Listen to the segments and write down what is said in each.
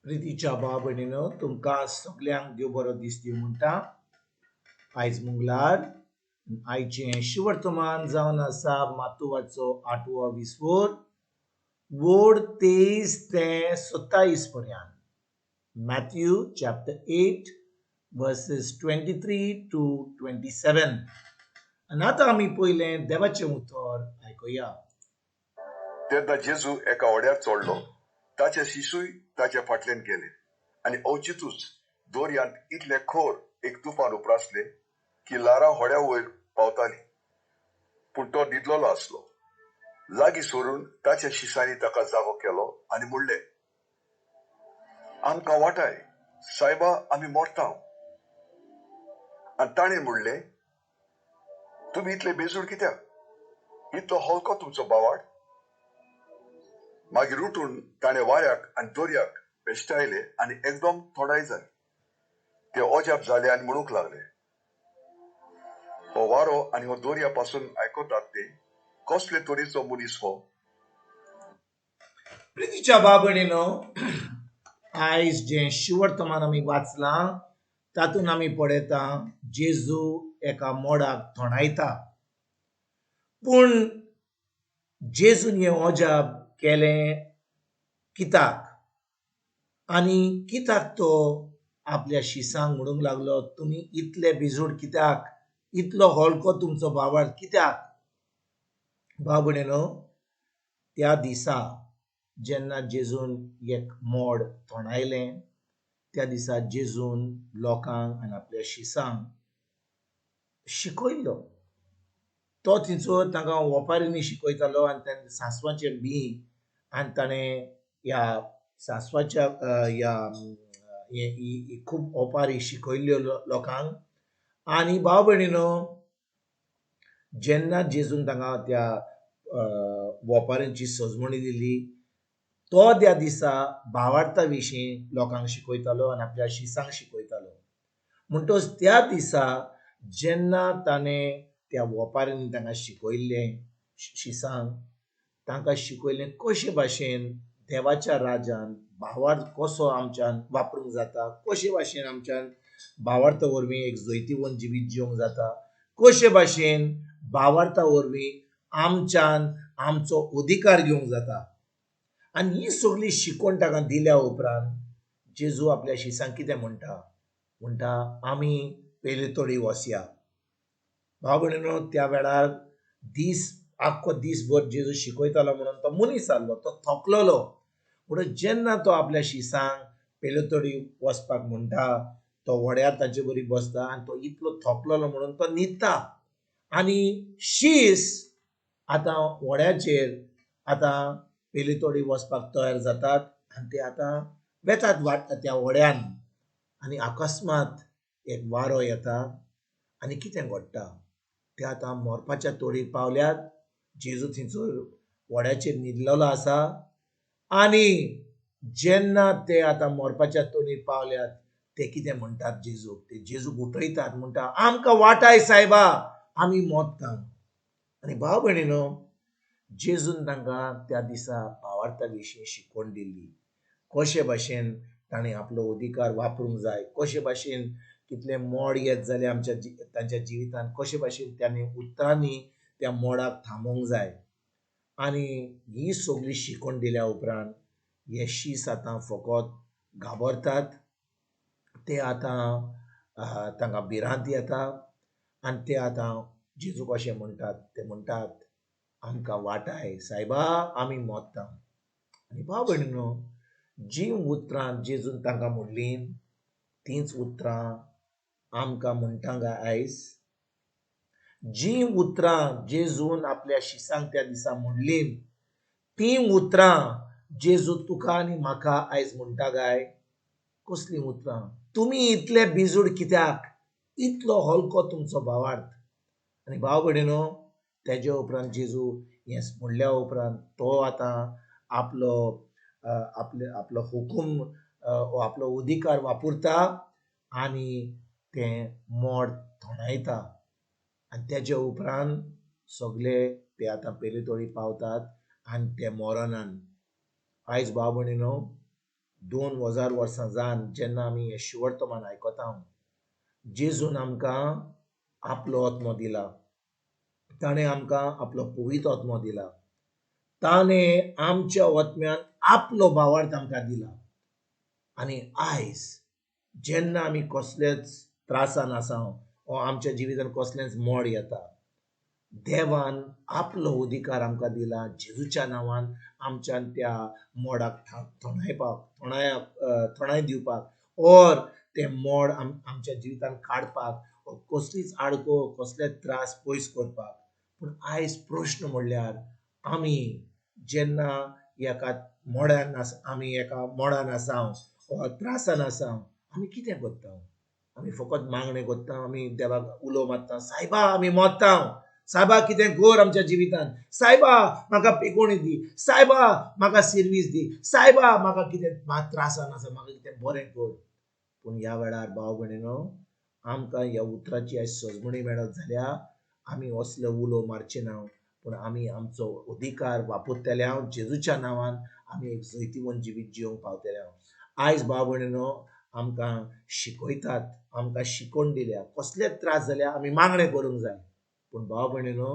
प्रितीच्या भाव भयणीनो, तुमकां सगल्यांक देव बरो दीस दिवं म्हणटा. आयज मंगळार. आयचें शिवर्तमान जावन आसा मातुवाचो आठवो विस्वोर, वोड 23 ते 27 पर्यंत. Matthew chapter 8 verses 23 to 27. आनी आतां आमी पयलें देवाचें उतर आयकुया. तेन्ना जेजू एका व्हड्यार चडलो, ताचे शिशूय ताच्या फाटल्यान गेले. आनी अवचितूच दर्यांत इतले खोर एक तुफान उप्रासले की ल्हारां होड्या वयर पावताली, पूण तो न्हिदलेलो आसलो. लागीं सरून ताच्या शिसांनी ताका जागो केलो आनी म्हणलें, आमकां वाटाय सायबा, आमी मरता. आनी ताणें म्हणलें, तुमी इतले बेजूड कित्याक? इतलो हलको तुमचो बावाड. मागीर उठून ताणें वाऱ्याक आनी दर्याक भेश्टायले आनी एकदम थोडाय जाली. ते अजाप जाले आनी म्हणूंक लागले, हो वारो आनी हो दर्या पासून आयकतात ते कसले तरेचो मनीस हो? प्रितीच्या भाव भयणीनो, आयज जें शिवर्तमान आमी वाचलां तातूंत आमी पळयता जेजू एका मोडाक थोंडायता. पूण जेजून हें अजाप केलें कित्याक आनी कित्याक तो आपल्या शिसांक म्हणूंक लागलो, तुमी इतले बिजूड कित्याक, इतलो हलको तुमचो भावार्थ कित्याक? भाव भयणीनो, त्या दिसा जेन्ना जेजून एक मोड थोंडायलें त्या दिसा जेजून लोकांक आनी आपल्या शिसांक शिकयल्लो. तो थंयसर तांकां ओपारींनी शिकयतालो आनी ताणें सांसवाचें बीं आनी ताणें ह्या सांसवाच्या ह्या खूब ओपारी शिकयल्ल्यो लोकांक. आनी भाव भयणीनो, जेन्ना जेजून तांकां त्या ओपारींची सजमणी दिली, तो त्या दिसा भावार्था विशीं लोकांक शिकयतालो आनी आपल्या शिसांक शिकयतालो. म्हणटच त्या दिसा जेन्ना ताणें त्या ओपारींनी तांकां शिकयल्लें, शिसांक तांकां शिकयल्लें कशे भाशेन देवाच्या राजान भावार्थ कसो आमच्यान वापरूंक जाता, कशे भाशेन आमच्यान भावार्था वरवीं एक जैतिवंत जिवीत जिवंक जाता, कशे भाशेन भावार्था वरवीं आमच्यान आमचो अधिकार घेवंक जाता. आनी ही सगळी शिकवण ताका दिल्या उपरांत जेजू आपल्या शिसांक कितें म्हणटा? म्हणटा, आमी पयले तोडी वसया. भाव भयणीनो, त्या वेळार दीस आख्खो दीसभर जेजू शिकयतालो म्हणून तो मनीस आसलो, तो थकलोलो. म्हणून जेन्ना तो आपल्या शिसांक पेले तोडी वचपाक म्हणटा, तो व्हड्यार ताचे बरी बसता आनी तो इतलो थकलोलो म्हणून तो न्हिदता. आनी शीस आतां व्हड्याचेर आतां पेले तोडी वचपाक तयार जातात आनी ते आतां वेतात वाट त्या व्हड्यान. आनी अकस्मात एक वारो येता आनी कितें घडटा, ते आतां मरपाच्या तोडीर पावल्यात. जेजू थंयसर व्हड्याचेर न्हिदलेलो आसा आनी जेन्ना ते आतां मरपाच्या तोडीर पावल्यात, ते कितें म्हणटात जेजूक? ते जेजूक उठयतात, म्हणटा, आमकां वाटाय सायबा, आमी मोत्ता. आनी भाव भयणीनो, जेजून तांकां त्या दिसा भावार्था विशीं शिकवण दिल्ली, कशे भाशेन ताणें आपलो अधिकार वापरूंक जाय, कशे भाशेन कितलें मोड येत जाल्यार आमच्या तांच्या जिवितांत कशे भाशेन ताणें उतरांनी त्या मोडाक थांबोवंक जाय. आनी ही सगळी शिकवण दिल्या उपरांत हे शीस आतां फकत घाबरतात, ते आतां तांकां भिरांत येता आनी ते आतां जेजूक अशें म्हणटात, ते म्हणटात, आमकां वाटाय सायबा, आमी मोत्ता. आनी भाव भयणीनो, जीं उतरां जेजून तांकां म्हणलीं तींच उतरां आमकां म्हणटा गाय आयज. जीं उतरां जेजून आपल्या शिसांक त्या दिसा म्हणलीं तीं उतरां जेजू तुका आनी म्हाका आयज म्हणटा गाय. कसलीं उतरां? तुमी इतले बिजूड कित्याक, इतलो हलको तुमचो भावार्थ. आनी भाव भयणीनो, तेजे उपरांत जेजू हें म्हणल्या उपरांत तो आतां आपलो आपले आपलो हुकूम आपलो अधिकार वापरता आनी तें मोड थोंडायता. आनी तेजे उपरांत सगले ते आतां पेले तोडी पावतात आनी ते मोरनान. आयज भाव भयणीनो, 2000 वर्सां जावन जेन्ना आमी हें शुवर्तमान आयकता, जेजून आमकां आपलो आत्मो दिला, ताणें आमकां आपलो पवित्र आत्मो दिला, ताणें आमच्या आत्म्यान आपलो भावार्थ आमकां दिला. आनी आयज जेन्ना आमी कसलेच त्रासान आसा वा आमच्या जिवितान कसलेंच मोड येता, देवान आपलो अधिकार आमकां दिला जेजूच्या नांवान आमच्यान त्या मोडाक थोणायपाक थोणाय दिवपाक, ओर तें मोड आमच्या जिवितान काडपाक, कसलीच आडको कसलेच त्रास पयस करपाक. पूण आयज प्रश्न म्हणल्यार आमी जेन्ना एका मोडान आसा, आमी एका मोडान आसा वा त्रासान आसा, आमी कितें करता? आमी फकत मागणें करता, आमी देवाक उलो मारता, सायबा आमी मरता, सायबा कितें गोर आमच्या जिवितान, सायबा म्हाका पिकोणी दी, सायबा म्हाका सिर्वीस दी, सायबा म्हाका कितें त्रासान आसा म्हाका कितें बरें कर. पूण ह्या वेळार भाव भयणीनो, आमकां ह्या उतराची आयज सजमणी मेळत जाल्यार आमी असले उलो मारचे ना, पूण आमी आमचो अधिकार वापरतले हांव जेजूच्या नांवान आमी एक जैतिवंत जिवीत जिवंक पावतले हांव. आयज भाव भयणीनो, आमकां शिकयतात, आमकां शिकोवन दिल्या, कसलेच त्रास जाल्यार आमी मागणें करूंक जाय. पूण भाव भयणीनो,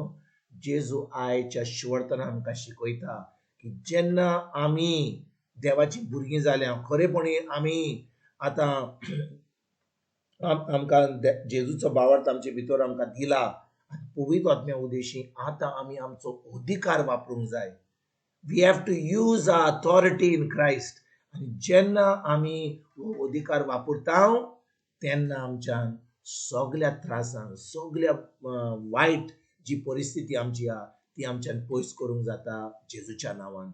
जेजू आयच्या शिवर्तना आमकां शिकयता की जेन्ना आमी देवाची भुरगीं जाल्या, खरेपणी आमी आतां आमकां जेजूचो भावार्थ आमचे भितर आमकां दिला आनी पवित्र आत्म्या उदेशी आतां आमी आमचो अधिकार वापरूंक जाय. We have to use our authority in Christ. आनी जेन्ना आमी हो अधिकार वापरता तेन्ना आमच्यान सगल्या त्रासांक, सगल्या वायट जी परिस्थिती आमची आहा ती आमच्यान पयस करूंक जाता जेजूच्या नांवान.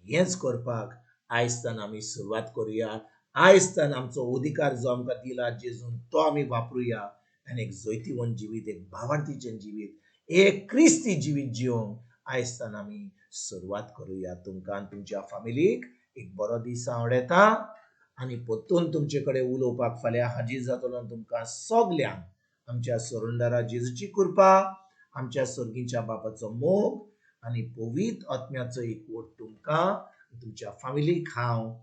हेंच करपाक आयजतान आमी सुरवात करुया. आयजतान आमचो अधिकार जो आमकां दिला जेजून तो आमी वापरुया आनी एक जैतिवंत जिवीत, एक भावार्थीचें जिवीत, एक क्रिस्ती जिवीत जिवंक आयजतान आमी सुरवात करुया. तुमकां आनी तुमच्या फामिलीक एक बरो दीस आवडटा आनी परतून तुमचे कडेन उलोवपाक फाल्यां हाजीर जातलो. तुमकां सगल्यांक आमच्या सरुंडरा जेजूची कृपा, आमच्या सर्गीच्या बापाचो मोग आनी पवित्र आत्म्याचो एकवट तुमकां तुमच्या फामिलीक हांव